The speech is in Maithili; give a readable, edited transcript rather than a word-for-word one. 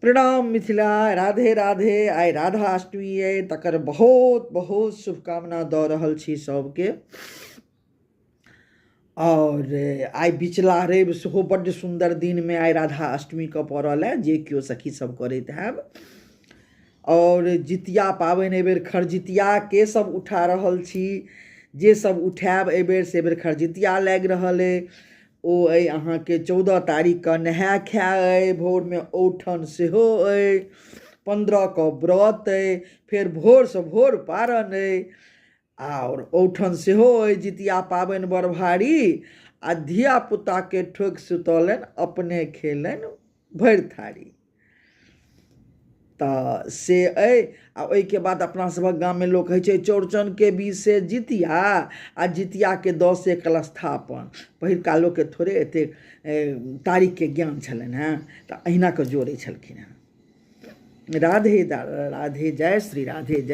प्रणाम मिथिला, राधे राधे। आइ राधा अष्टमी अइ, तकर बहुत बहुत शुभकामना दऽ रहल छी सबके। आओर आइ बिचला रवि सेहो बड्ड सुन्दर दिनमे आइ राधा अष्टमीके पड़ल अइ, जे केओ सखी सब करैत हैब। आओर जितिया पाबनि एहिबेर खरजितियाके सब उठा रहल छी, जे सब उठायब एहिबेर से एहिबेर खरजितिया लागि रहल अइ। ओ अइ अहाँके 14 तारीखके नहाय खाय अइ, भोरमे औठन सेहो अइ, 15के व्रत अइ, फेर भोरसँ भोर पारन अइ, आओर औठन सेहो अइ। जितिया पाबनि बड़ भारी, आ धियापुताके ठोकि सुतौलनि, अपने खेलनि भरि थारी। तऽ से अइ। आ ओहिके बाद अपना सभक गाममे लोक होइ छै चौड़चनके 20 जितिया आ जितियाके 10 कलशस्थापन। पहिलुका लोकके थोड़े एतेक तारीखके ज्ञान छलनि हेँ, तऽ अहिना कऽ जोड़ै छलखिन हेँ। राधे राधे, जय श्री राधे, जय।